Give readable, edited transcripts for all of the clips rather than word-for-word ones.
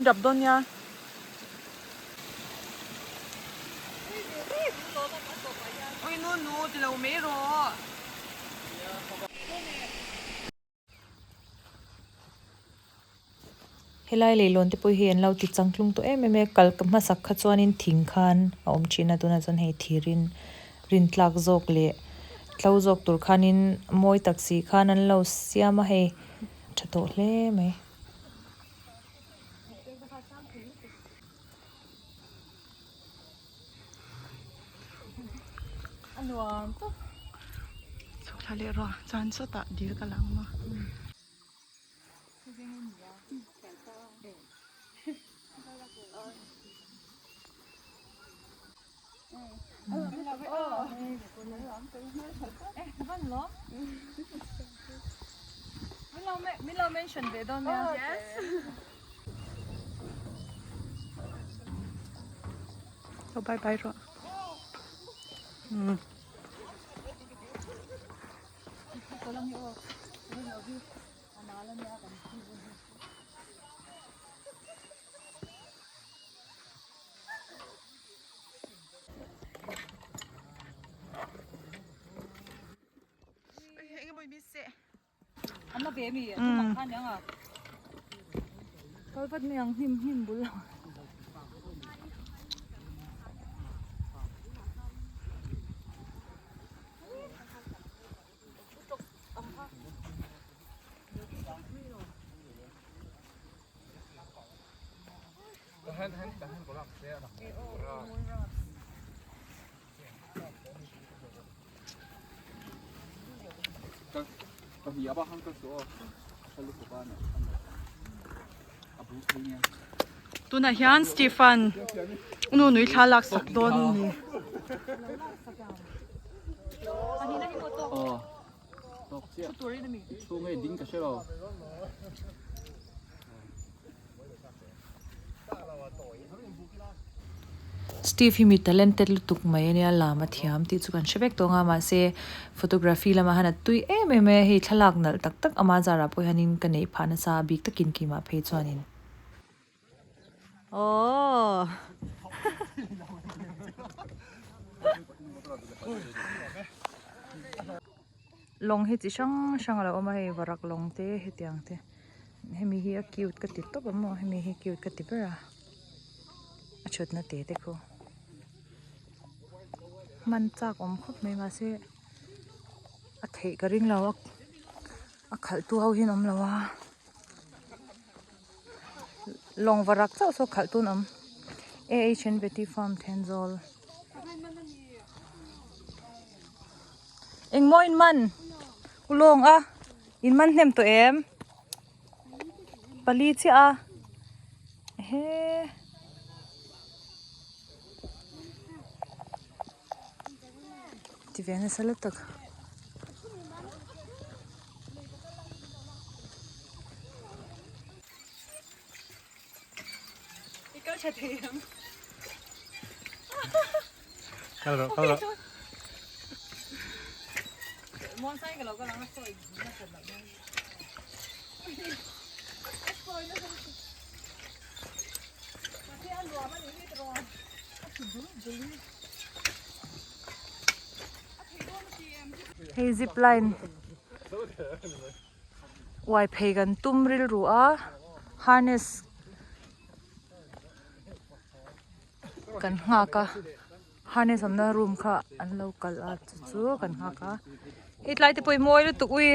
Drop dawn nia. Ui nu nu ti lo mai rawh. Helai leilawn te pawh hi an lo ti changtlung tawh em em e, kal ka hmasak kha chuanin thing khan a awm thin a tunah chuan hei thirin rin tlak zawk leh tlo zawk tur khanin mawi tak si khan an lo siam a hei tha tawh hle mai. Chhuk thla leh rawh chuan sawtah dil ka lang maw. Lo bye bye rawh. Kal vat mai ang hnim hnim bul lo. Tunah hian Stephen nu nui thla lak sak dawn a ni. Steve hi mi talented lutuk mai ania lam a thiam tih chu kan hre vek tawh ang a mahse photography lamah hian a tui em em a hei thlalak nalh tak tak ama zarah pawh hianin ka neih phah nasa a bik takin keimah phei chuanin. Aww. Lawng hi chi hrang hrang a lo awm a hei varak lawng te hetiang te hemi hi a cute ka ti tawp ang maw hemi hi cute ka ti ber a a thutna te te khu hman chak awm khawp mai mahse a theih ka ring lo a a khalh tu ho hi an awm lo a. Lawng varak chauh saw khalh tun awm AHN Vety Farm Thenzawl engmaw in man ulawng a in man hnem tawh em pali chiah a ehe ti ve nasa lutuk. Hei zip line uai phei kan tum rilru a harness kan nghak a harness awmna room kha an lo kalh a chu chu kan nghak a hei tlai te pawh hi mawi lutuk ui.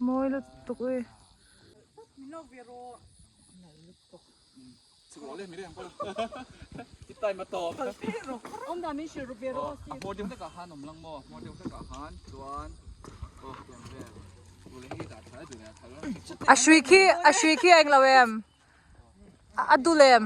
Mawi lutuk ui. A hrui khi a hrui khi a englo em? A dul em?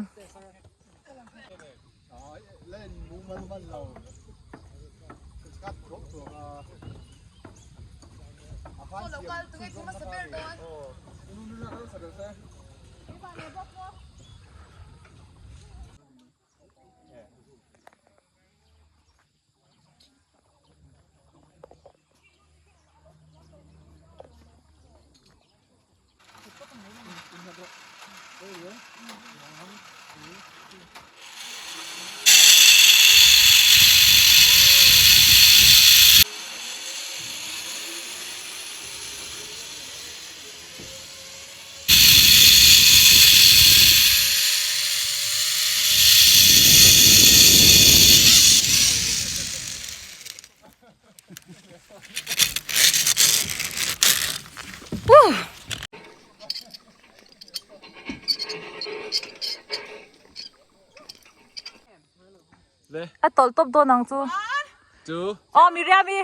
A tawlh tawp dawn ang chu. Chu. Aw Miriam-i.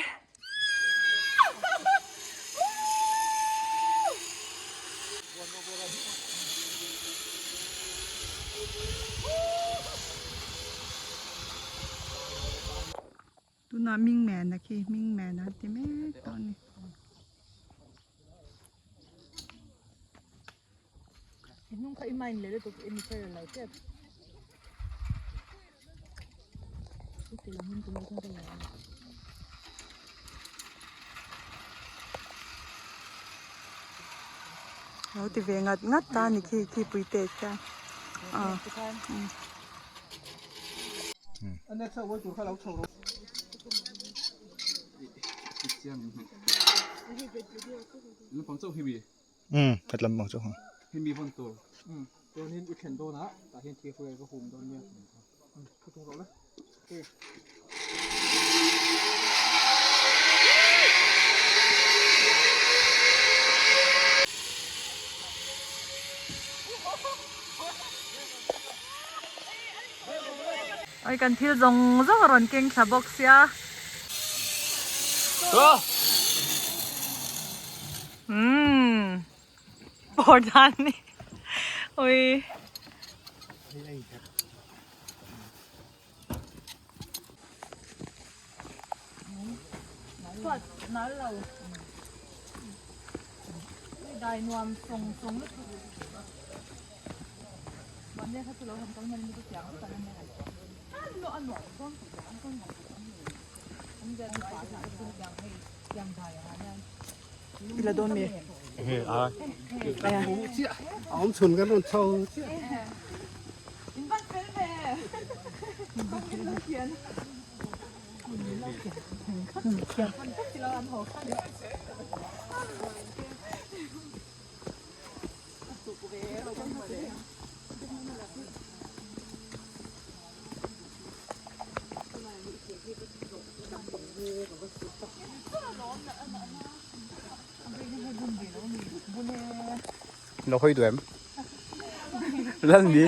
Tunah Mingmena khi Mingmena an ti mek tawh a ni. Lo ti ve ngat ngat ta a ni khi khi pui te khian ah. Umm khat lampang chu hawng. Oi kan thil zawng zawng a rawn keng thla bawk sia. Umm pawr dan ni oi. Chuan nal lo dai nuam sawng sawng lutuk mahni kha chu lo han kal hman in chu tiang vek an ni a nuam dawn I la dawn mi? Awm chhun kan rawn chho chiah. Lo hawi duh em? Lan mi.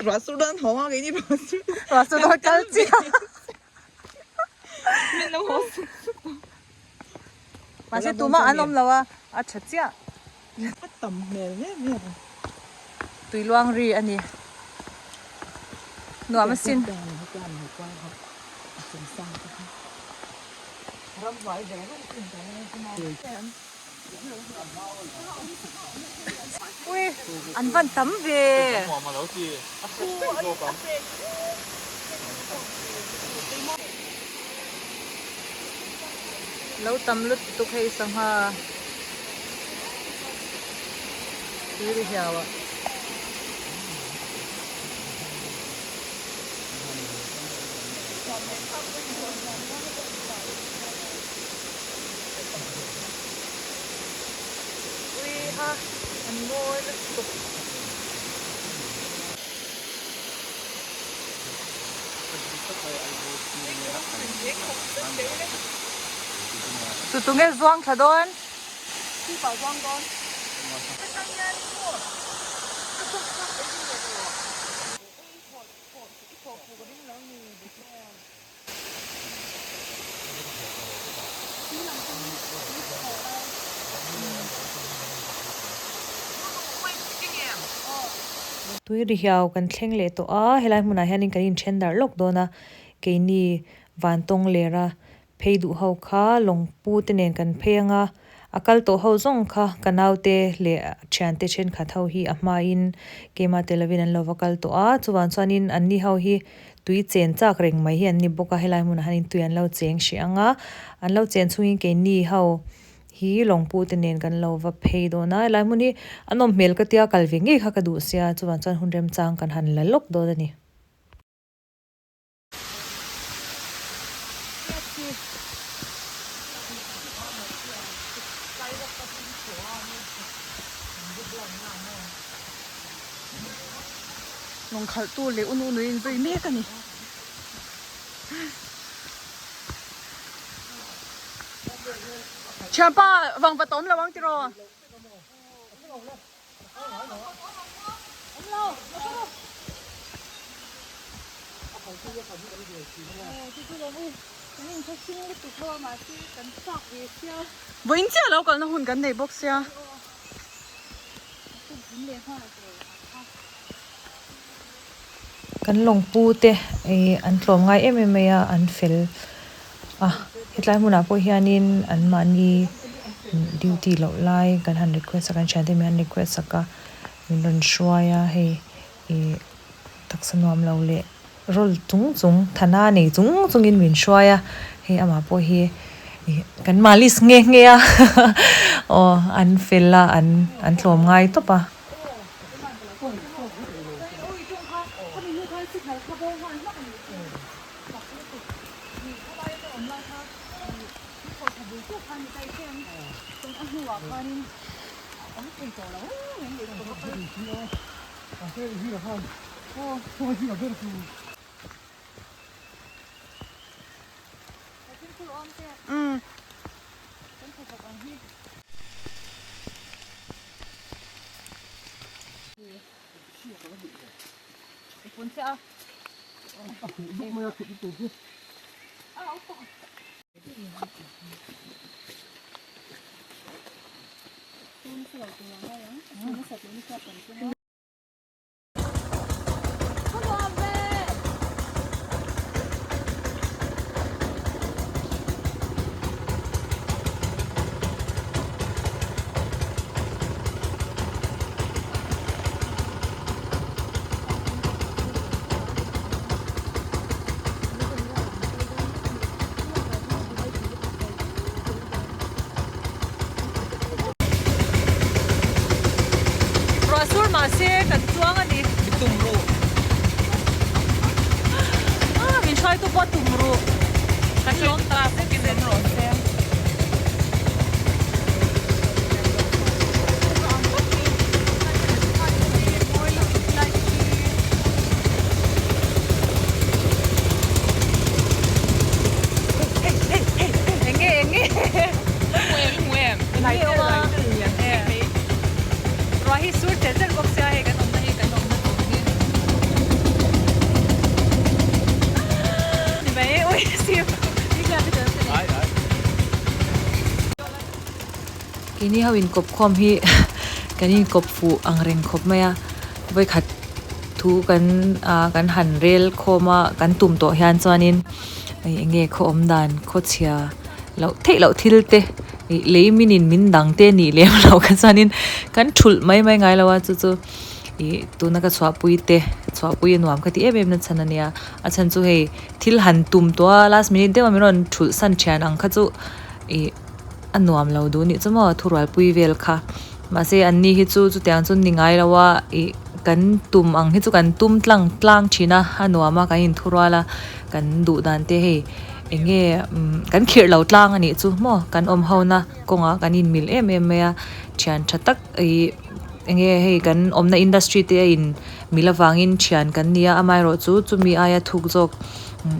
Ruah sur dawn haw a keini ruah sur. Ruah sur dawn kal chiah. Min lo haw sup sup a. Mahse tumah an awm lo a, a tha chiah. A tam hmel em em a. Tui luang ri a ni. Nuam asin. Ui, an van tam ve. Lo tam lutuk hei sangha tui ri hiau ah. Ui ha an mawi lutuk. Tu tu nge zuang thla dawn? Tui ri hiau kan thleng leh tawh a, helai hmunah hianin kan inthen darh lawk dawn a, keini vantawng lera phei duh ho kha lawngpu te nen kan phei ang a, a kal tawh ho zawng kha ka naute leh thiante thenkhat ho hi a hmain keimah tel lovin an lo va kal tawh a, chuvang chuanin anni ho hi tui chen chak reng mai hi an ni bawk a, helai hmunah hianin tui an lo cheng hrih ang a, an lo chen chungin keini ho. hi lawngpu te nen kan lo va phei dawn a helai hmun hi a nawm hmel ka tia kal ve ngei kha ka duh sia chuvang chuan hun remchang kan han la lawk dawn a ni. Lawng khalhtu leh u nu nuin zui mek a ni. Thianpa vang va tawm lo ang tiraw? Vawiin chiah lo kalna hun kan nei bawk sia. Kan lawngpu te ih an tlawm ngai em em mai a an fel a hetlai hmunah pawh hianin an mahni duty loh lai kan han request a kan thiante min han request sak a min rawn hruai a hei ih taksa nuam lo leh rawl chung chung thana nei chung chungin min hruai a hei amah pawh hi ih kan malis nghe nghe a aw an fel a an an tlawm ngai tawp a. Ruah sur mahse kan chuang a ni. Tum ruh. Ah, min hruaitu pawh tum ruh. Kan lawm tak zetin an rawn seng. Enge enge. Ruah hi sur tel tel bawk sia hei kan awmna hi kan awmna tur hi ni mai ui sim Keini ho inkawp khawm hi kan inkawp fuh ang reng khawp mai a vawikhat thu kan ah kan han rel khawm a kan tum tawh hian chuanin eng nge khaw awm dan khawchhia loh theih loh thil te ih lei min in min dang te nih lem loh kha chuanin kan thulh mai mai ngai lo a chu chu ih tuna ka chhuahpui te chhuahpui a nuam ka ti em em na chhan a nia a chhan chu hei thil han tum tawh a last minute deuh a min rawn thulh san thian ang kha chu ih a nuam lo duh nih chu maw thurualpui vel kha mahse an ni hi chu chutiang chu ni ngai lo a ih kan tum ang hi chu kan tum tlang tlang thin a a nuam a kan inthurual a kan duh dan te hei. Eng nge kan khirh lo tlang a nih chu maw kan awm ho na kawngah kan in mil em em mai a thian tha tak ih eng nge hei kan awmna industry te a in mil avangin thian kan ni a amaherawh chu chumi aia thuk zawk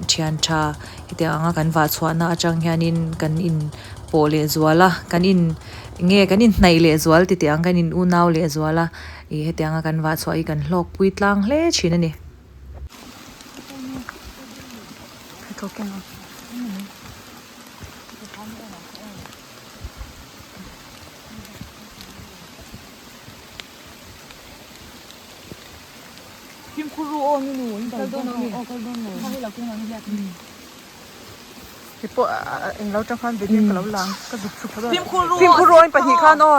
thian tha hetiang anga kan vah chhuahna atang hianin kan in pawh leh zual a kan in eng nge kan in hnaih leh zual titeh ang kan in unau leh zual a ih hetiang a kan vah chhuah hi kan hlawkpui tlang hle thin a ni. Keipawh englo tang khan video ka lo lang ka zuk chhuk phawt a fimkhur ru aw in pahnih khan aw.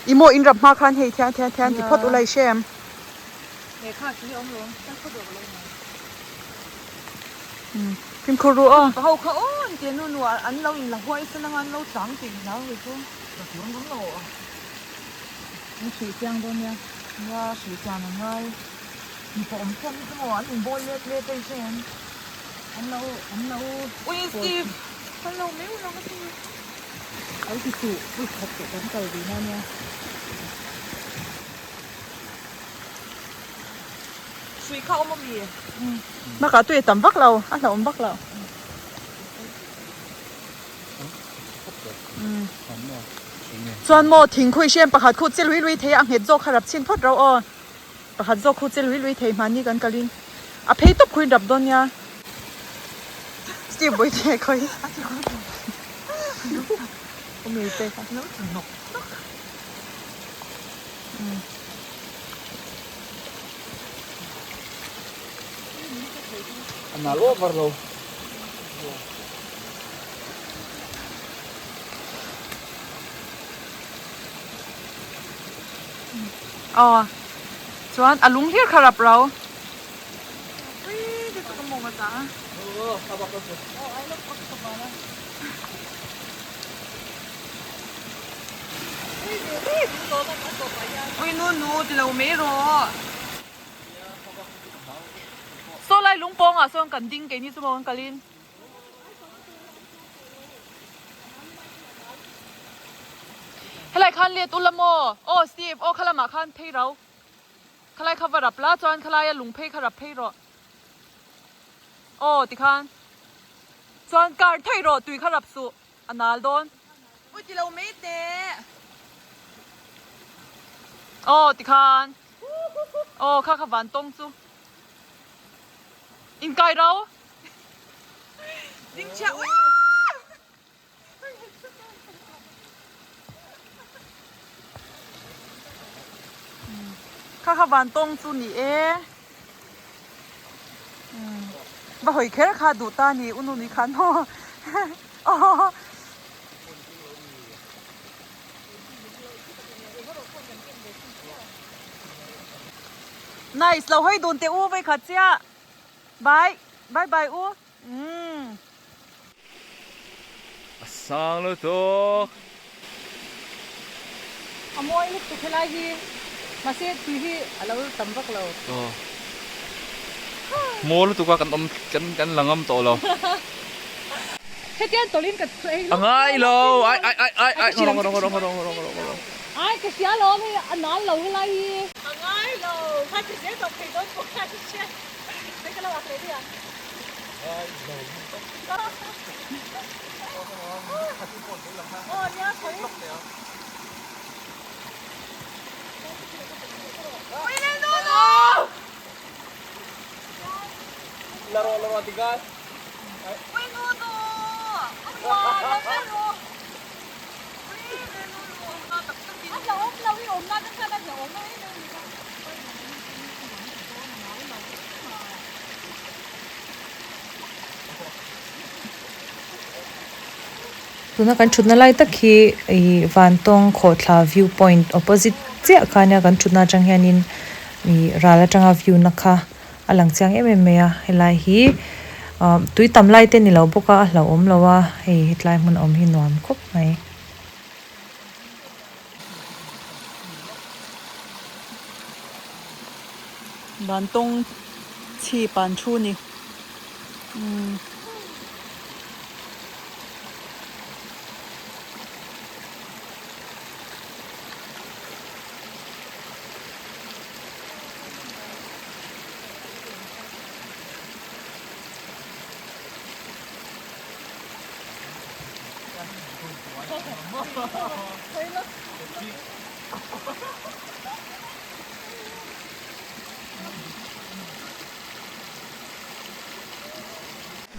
I maw in rap hma khan hei thian thian thian ti phawt ula i hre em? Lehkha khi awm lo, kan khaw dawr lo mai. Fimkhur ru aw. Ho kha aw an ti nu nu an lo in la huai san anga an lo tlang tih hlau ri chu. Ka tur an awm lo aw. An hrilh chiang dawn nia. Nia hrilh chian an ngai. Mipa awm khawm chu maw an inbawl let let a i hre em? An lo an lo. Ui Steve! An lo meuh lo ka ti. Lo ti suh, pui khat tawh kan kal ve na nia. Hrui kha awm ami? Bakah tui a tam vak lo, a hlauhawm vak lo. Chuan maw thing khui hrem pakhat khu che lui lui thei a, a nghet zawk kha rap chhin phawt rau aw. Pakhat zawk khu che lui lui thei hmani kan kalin a phei tawp khuin rap dawn nia. Steve Bawihte khawi. A nal over lo. Aw chuan a lung hlir kha rap rau. Ui nu nu ti lo mai rawh. Saw lai lung pawng ah sawn kan ding keini chu maw kan kalin. Helai khan let ula maw? Aw Steve, aw khalamah khan phei rau. Khalai kha va rap la chuan khalaia lung phei kha rap phei rawh. Aw tikhan chuan car thei rawh tui kha rap suh a nal dawn. Ui ti lo mai teh. Aw tikhan aw kha kha van tawng chu inkai rau. Ding chhiah ui. Kha kha van tawng chu ni e. Va hawi kher kha duh ta ni u nu ni khan maw. Nice lo hawi dun teh u vei khat chiah. Bye bye bye u. Umm. A sang lutuk. A mawi lutuk helai hi mahse tui hi a lo tam vak lo. Aw. Maw lutuk a kan awm kan kan la ngam tawh lo. Hetiang tawlhin ka ei A ngai lo ai ai ai ai ai rawng rawng rawng rawng rawng rawng rawng. Ai ka hria lo hei a nal lo helai hi. A ngai lo kha ti zel tawp thei dawn pawh kha ti hria. Hei ka lo ak leh daih ang. Tuna kan thutna lai tak hi ih Vantawng khawhthla view point opposite chiah kha ania kan thutna atang hianin ih ral atanga view na kha a lang chiang em em mai a helai hi ah tui tam lai te ni lo bawk a a hlauhawm lo a hei hetlai hmun a awm hi nuam khawp mai. Vantawng chhip an thu ni. Umm.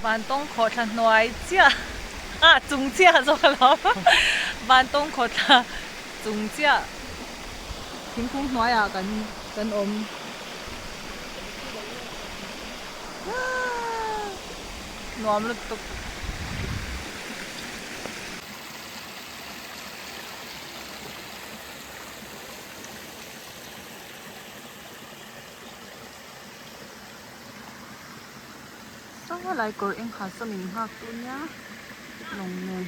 Vantawng khawhthla hnuai chiah ah chung chiah zawk a lo Vantawng khawhthla chung chiah thingkung hnuaiah kan kan awm nuam lutuk. Helai kawr eng ha saw min nghak tu nia lawng nen.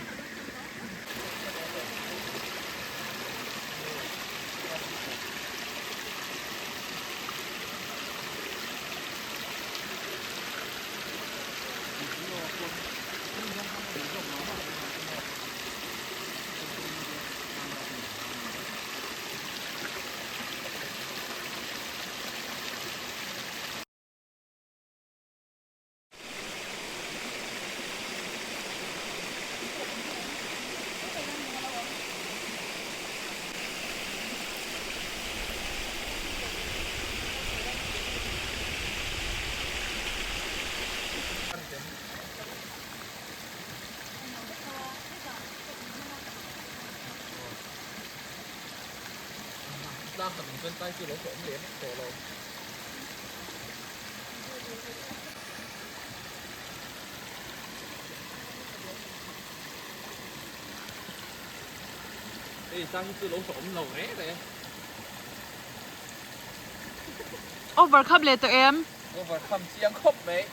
Over khap leh tawh em? Over kham chiang khawp mai.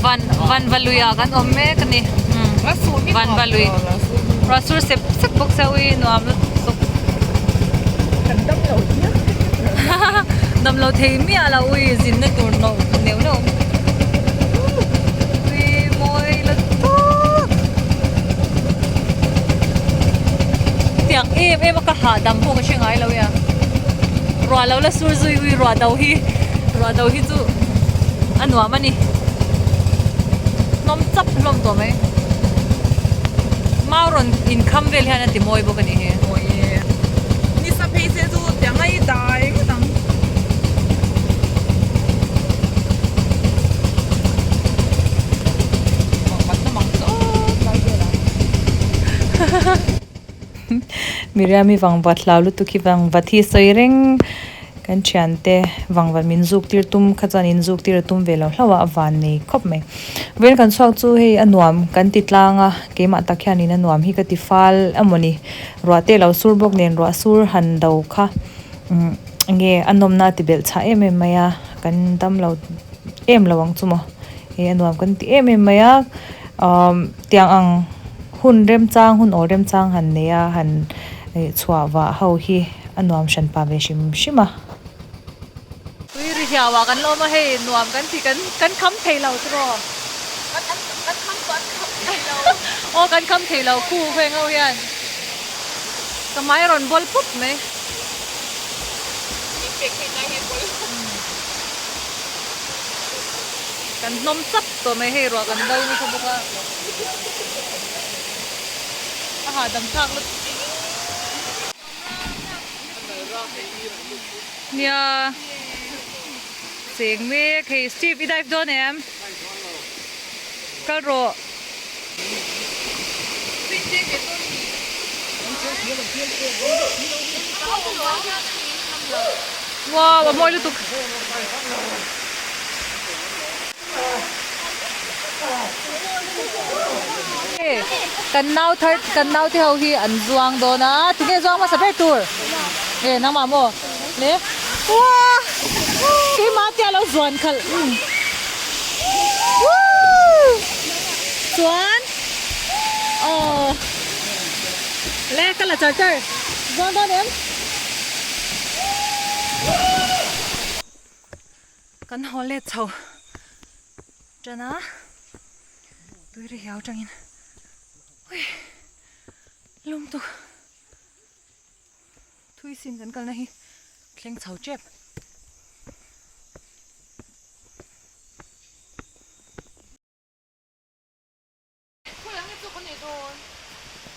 Van vanvalui ah kan awm mek a ni vanvalui ruah sur sep sep bawk sia ui nuam lutuk damlo thei miah lo ui zinna tur nawh neuh neuh ui mawi lutuk tiang em em a ka hahdam pawh ka hre ngai lo e a ruah lo la sur zui ui ruah do hi ruah do hi chu a nuam a ni hnawm chap hlawm tawh mai mau rawn inkham vel hian a ti mawi bawk a ni hi mawi e nisa phei se chu tiang a i dai ngawt ang. Miriam hi vangvat hlau lutuk hi vangvat hi sawi reng kan thiante vangvat min zuk tir tum kha chuan in zuk tir a tum ve lo hlauh a a van nei khawp mai vawiin kan chhuak chu hei a nuam kan ti tlang a keimah tak hianin a nuam hi ka ti fal emawni ruah te lo sur bawk nen ruah sur han do kha umm enge a nawmna a ti belh chhah em em mai a kan dam lo em lo ang chu maw hei a nuam kan ti em em mai a umm tiang ang hun remchang hun awl remchang han nei a han ih chhuah vah ho hi a nuam hran pah ve hrim hrim a. Tui ri hiau ah kan la awm a hei nuam kan ti kan kan kham thei lo chu maw kan kan kham pawh an kham thei lo aw kan kham thei lo khu heng ho hian ka hmai a rawn bawl pup mai. Min pek theih lai hian bawl Kan hnawm chap tawh mai hei ruah kan do nasa bawk a a hahdam thlak lutuk. Nia cheng mek hei Steve i dive dawn em? Kal rawh. Wow a mawi lutuk. Kan nau thar kan nau te ho hi an zuang dawn a tinge zuang hmasa ber tur e nangmah maw le uaa keimah tia lo zuan khalh woo chuan aw le ka la char char zuang dawn em. Kan haw let chho tan a tui ri hiau tangin ui lum tuk thui sin kan kalna hi thleng chho tep.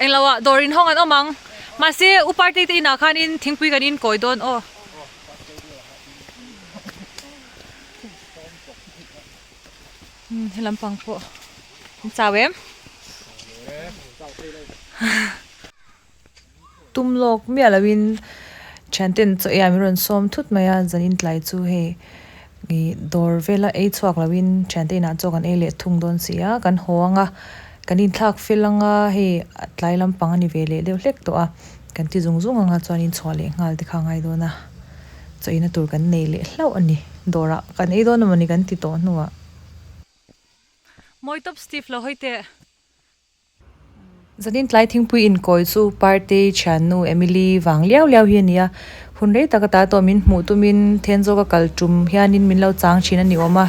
Englo ah dawr in hawng an awm ang. Mahse u Partei te inah khanin thingpui kan in kawi dawn aw. Umm he lampang pawh an chau em? Tum lawk miah loin thianten chaw ei ah min rawn sawm thut mai a zanin tlai chu hei ih dawr vela ei chhuak loin thiante inah chaw kan ei leh thung dawn si a kan haw ang a kan inthlak fel ang a hei tlai lampang a ni ve leh deuh hlek tawh a kan ti zung zung ang a chuanin chhuah leh nghal te kha a ngai dawn a chaw eina tur kan nei leh hlauh a ni dawrah kan ei dawn emaw ni kan ti tawh hnuah. Mawi tawp Steve lo hawi teh. Zanin tlai thingpui inkawi chu Partei thiannu Emily vang liau liau hi a ni a, hun rei tak ata tawh min hmuh tumin Thenzawl ka kal tum hianin min lo chang thin a ni awm a,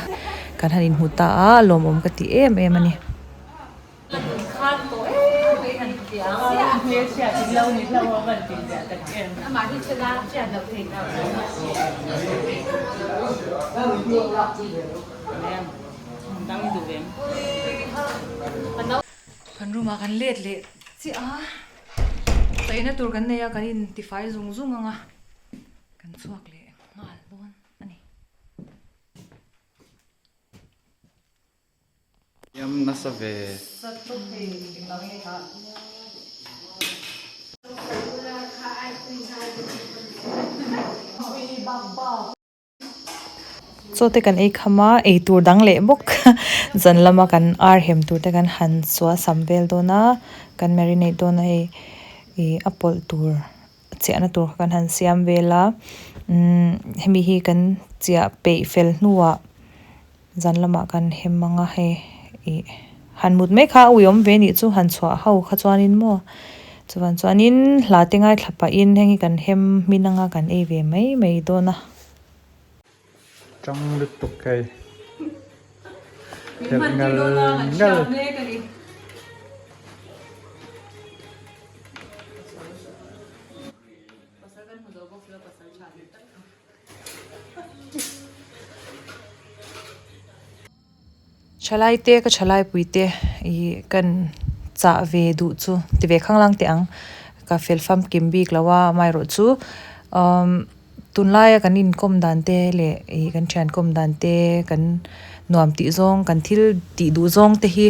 kan han inhmu ta a, lawmawm ka ti em em a ni. Kan room ah kan let leh chiah a, chaina tur kan nei a kan in tifai zung zung ang a, kan chhuak leh nghal dawn a ni. Yam nasa ve. Chaw te kan ei kham a, ei tur dang leh bawk zan lama kan ar hem tur te kan han sual sam vel dawn a, kan marinate dawn a hei ih a pawlh tur chiahna tur kha kan han siam vel a umm hemi hi kan chiah peih fel hnuah zan lamah kan hem ang a hei ih han mut mai kha a uiawm ve anih chu han chhuah ho kha chuanin maw chuvan chuanin hla te ngaithla pahin heng hi kan hem hmin anga kan ei ve mai mai dawn a. Tang lutuk hei khelh ngal ngal. Thalai te ka thalai pui te ih kan chah ve duh chu ti ve khanglang teh ang ka fel famkim bik lo a amaherawhchu umm tunlaia kan inkawm dan te leh ih kan thian kawm dan te kan nuam tih zawng kan thil tih duh zawng te hi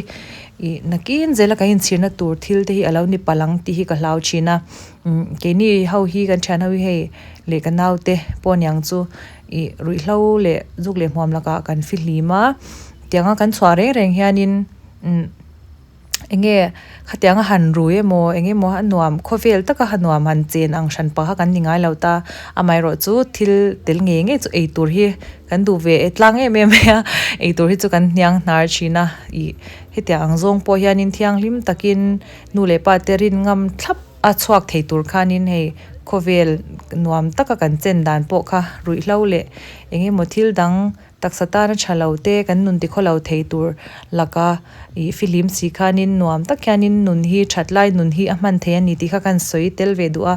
ih nakin zela kan inchhirna tur thil te hi a lo ni palh ang tih hi ka hlau thin a umm keini ho hi kan thian ho hi hei leh ka naute pawh aniang chu ih ruihhlo leh zuk leh hmuam lakah kan fihlim a tianga kan chhuah reng reng hianin umm eng nge khatianga han rui emaw eng emaw a nuam khawvel taka ha nuam han chen ang hran pah kha kan ni ngai lo ta amaherawh chu thil tel ngei ngei chu ei tur hi kan duh ve tlang em em mai a ei tur hi chu kan hniang hnar thin a ih hetiang ang zawng pawh hianin thianghlim takin nu leh pa te rin ngam thlap a chhuak thei tur khanin hei khawvel nuam taka kan chen dan pawh kha ruihhlo leh eng emaw thil dang taksa tana tha lo te kan nun tikhaw lo thei tur laka ih fihlim si khanin nuam tak hianin nun hi that lai nun hi a hman thei a ni tih kha kan sawi tel ve duh a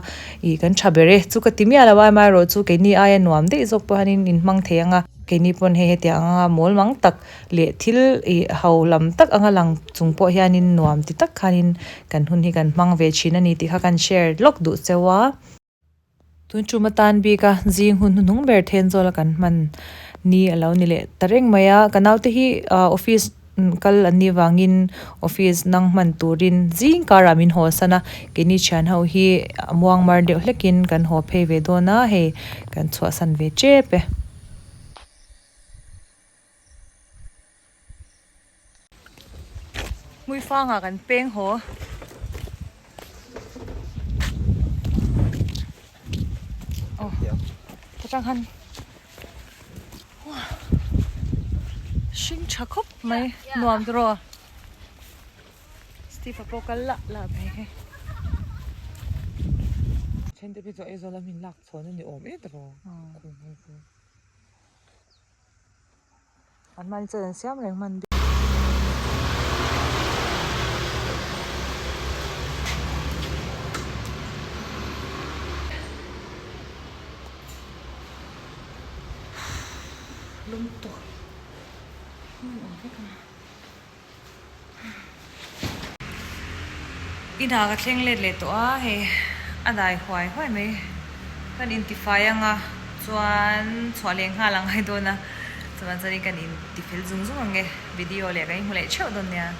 ih kan tha ber e chu ka ti miah lo a amaherawhchu keini aia nuam daih zawk pawh hianin inhmang thei ang a keini pawn hei hetiang anga mawl mang tak leh thil ih ho lam tak anga lang chung pawh hianin nuam ti tak khanin kan hun hi kan hmang ve thin a ni tih kha kan share lawk duh cheu a. Tun tum atan bik a zing hun hnuhnung ber then zawla kan hman ni a lo ni leh ta reng mai a ka naute hi ah office kal an nih vangin office nang hman turin zing karah min haw san a keini thian ho hi a muang mar deuh hlekin kan haw phei ve dawn a hei kan chhuahsan ve tep e. Hmuifangah kan peng haw. Aw ka tang han hring tha khawp mai nuam tiraw Steve a pawh kal lah lah mai hei. Then te phei chu Aizawl a min lak chhawn a ni awm em tiraw. An mahni chuan an siam reng hman bik. Lung tawh hmun awm vek a. Inah ka thleng let leh tawh a hei. A dai huai huai mai. Kan intifai anga chuan chhuah leh nghal ang ngai dawn a, chuan chuanin kan intifel zung zung ang e, video leh kan inhmu leh theuh dawn nia.